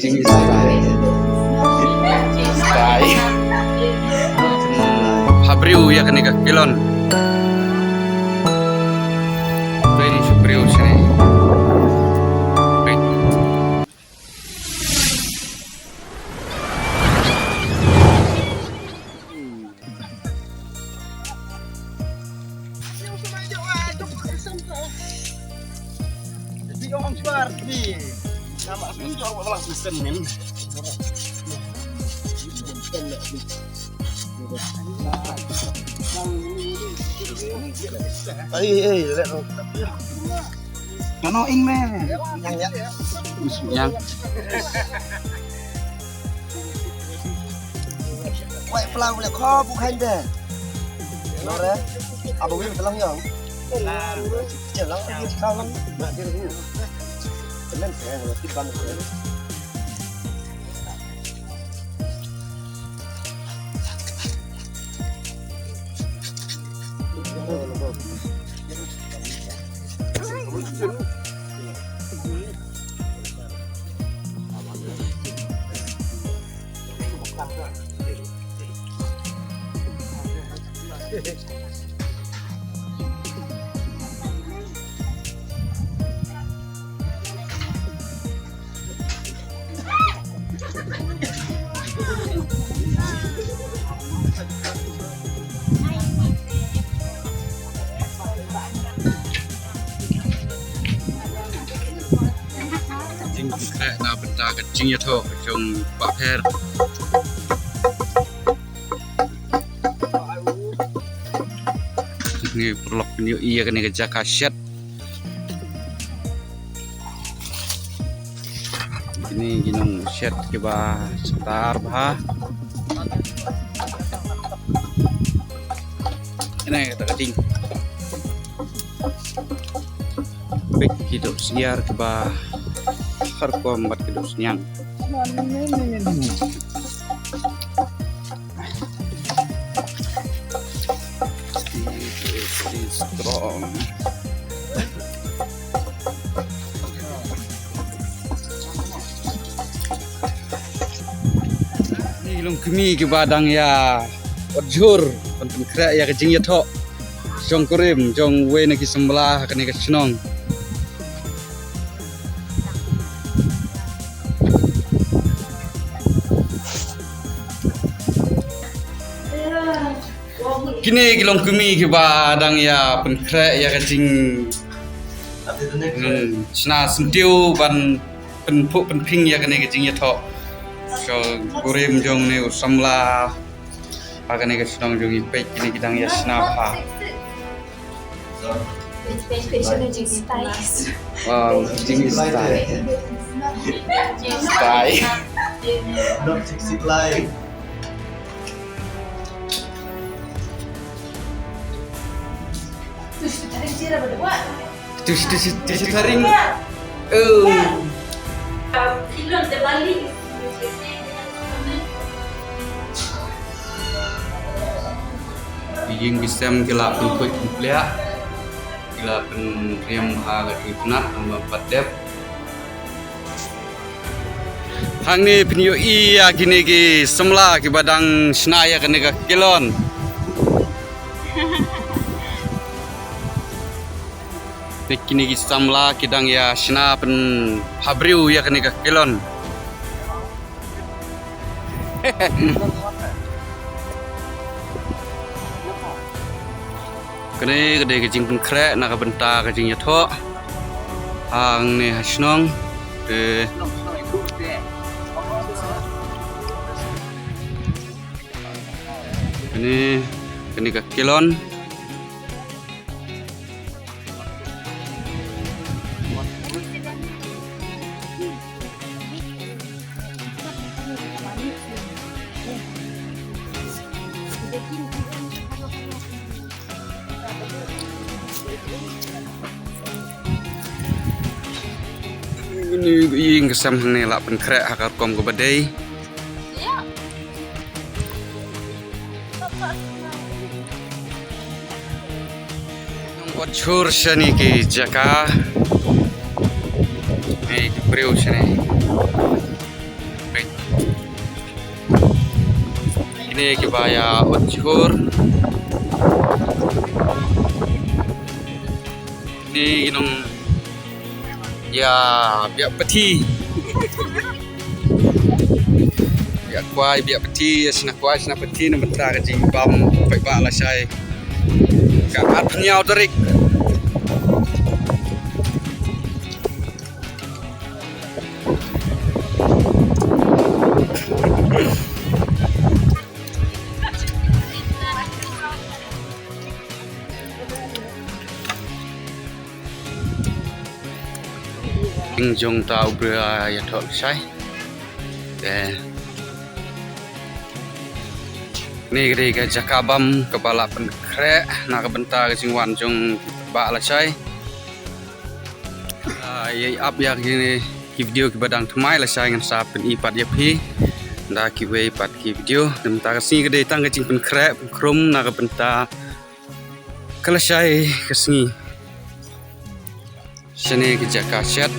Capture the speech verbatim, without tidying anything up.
Jing stai. Stai. Habriew ïa kane ka kilon. Pyn habriew shane. Pyn. Ai, ai, let Mano ing me? Yang ya. Yang. Wai plang le kho bu khan de. Lo re. Abu wi plang yang. Jalan dia plang. Nak dia ni. Kenen saya lo tibang. Jingpynkhreh na bynta ka jingïathoh jong Bah Pher. Ngi paralok pynïoh ïa kane ka jaka shet. Kine ki nong shet kiba star bha. Kine kata ka ding. Peit ki doh syiar kiba har rukom bad ki doh sniang. Strong. Ki longkmie kiba dang ïa wad jhur ban pynkhreh ïa ka jingïathoh jong kurim jong uwei na ki samla ha kane ka shnong. Kine ki longkmie kiba dang ïa pynkhreh ïa ka jing, hmm, shna syntiew ban pynphuh pynphieng ïa kane ka jingïathoh. So, kurim jong ne u samla ha kane ka shnong jong ngi, peit kine ki dang ïa shna bha. Wow, jing stai. Stai. Tu, tu, tu, tu, tu, tu, tu, taring. Oh. Ki ïing ki sem ki la pynkhuid pynpliah, ki la pynriam ha ka jingpynat, ha ka pat dep. Hangne phin ïohi ïa kine ki samla kiba dang shna ïa kane ka kilon. Te kine ki samla ki dang ïa shna pynhabriew ïa kane ka kilon. Kane ka dei ka jingpynkhreh na ka bynta ka jingïathoh hangne ha shnong. Te kane, kane ka kilon. Une u ïing ka sem hangne la pynkhreh ha ka rukom kaba dei. Nong ot jhur shane ki jaka. Ei, ki briew shane. Kiba ïa ot jhur. Ni nong ïa biak pathi. Biak kwai, biak pathi, ïa shna kwai, shna pathi na bynta ka jingbam paidbah lashai. Ka arphew hynñiew tarik. Ing jong ta u briew ïathoh lashai. Te ni ka dei ka jaka bam kaba la pynkhreh na ka bynta ka jingwan jong ki paidbah lashai. Ah, ïa ap ïa kine ki video kiba dang thymmai lashai, ngan sa pyni pat ïa phi da kiwei pat ki video. Te mynta ka sngi ka dei tang ka jingpynkhreh pynkhrum na ka bynta ka lashai ka sngi. Shane ki jaka shet.